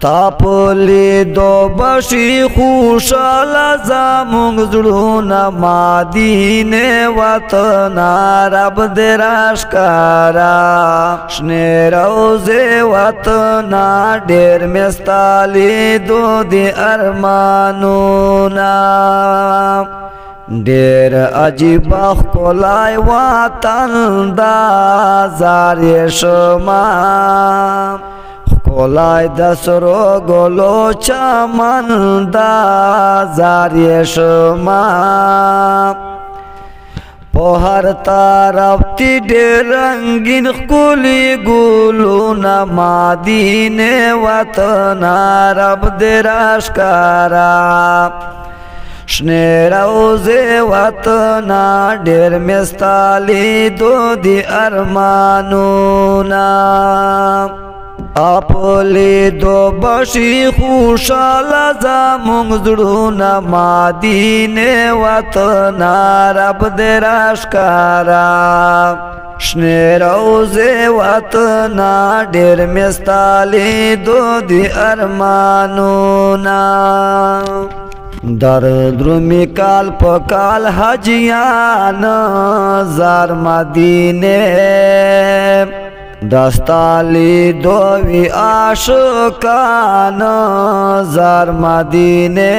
تا په لیدو بشي خوشاله زموږ زړونه مدینې وطنه رب دې راښکاره شنې روضې وطنه ډېر مې ستا لیدو دي ارمانونه ډېر عجیبه ښکلی وطن دا زار یې شمه ښکلی د سرو ګلو چمن دا زار یې شمه په هر طرف تی ډېر رنګین ښکلي ګلونه مدینې وطنه رب دې راښکاره شنې روضې وطنه ډېر مې ستا لیدو دي ارمانونه په لیدو بشي خوشاله زموږ زړونه مدینې وطنه رب دې راښکاره شنې روضې وطنه ډېر مې ستا لیدو دي ارمانونه در درومي کال په کال حاجیان زار مدینه دستا لیدو وی عاشقان زار مدینه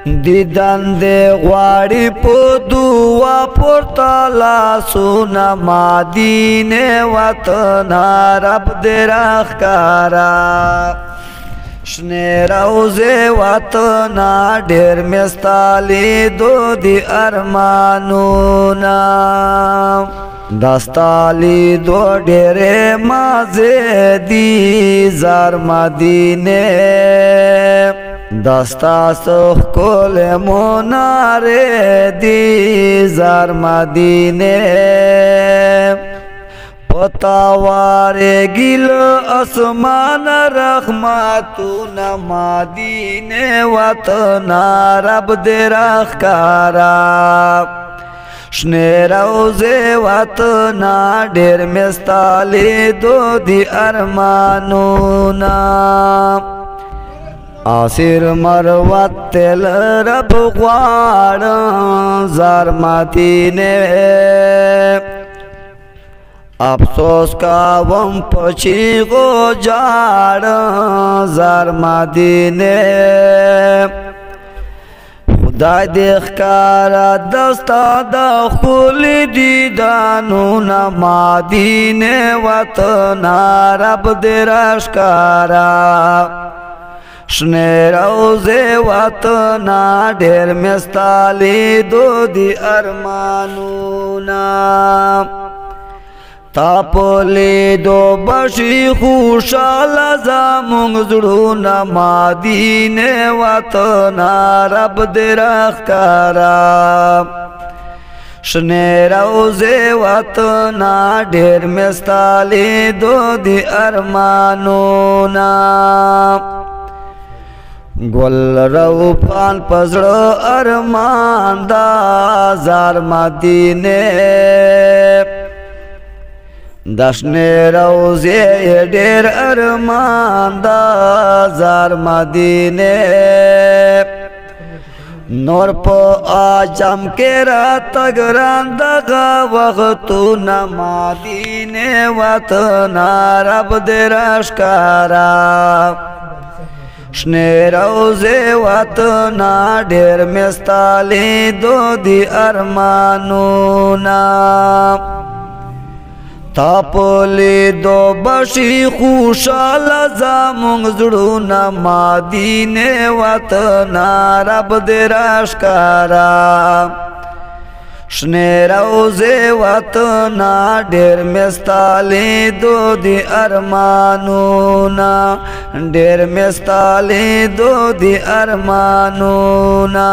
دیدن دې غواړي په دعا پورته لاسونه مدینه وطنه رب دې راښکاره شنې روضې وطنه ډېر مې ستا لیدو دي ارمانونه دا ستا لیدو ډېرې مزې دي زار مدینې دا ستاسو ښکلې منارې دي زار مدینې پتا وارېږي له اسمانه رحمتونه مدینې وطنه رب دې راښکاره شنې روضې وطنه ډېر مې ستا لیدو دي ارمانونه اسیر مروت تل رب غواړم زار مدینې افسوس کوم په چیغو ژاړم زار مدینې خدای دې ښکاره دستا د ښکلي دیدنونه مدینې وطنه رب دې راښکاره شنې روضې وطنه ډېر مې ستا لیدو دي ارمانونه تا په لیدو بشي خوشاله زموږ زړونه مدینې وطنه رب دې راښکاره شنې روضې وطنه ډېر مې ستا لیدو دي ارمانونه ګل روفان په زړه ارمان دا زار مدینې د شنې روضې ډېر ارمان دا زار مدینې نور په عجم کې راته ګران دغه وختونه مدینې وطنه رب دې راښکاره شنې روضې وطنه ډېر مې ستا لیدو دي ارمانونه تا په لیدو بشي خوشاله زموږ زړونه مدینې وطنه رب دې راښکاره شنې روضې وطنه ډېر مې ستا لیدو دي ارمانونه ډېر مې ستا لیدو دي ارمانونه.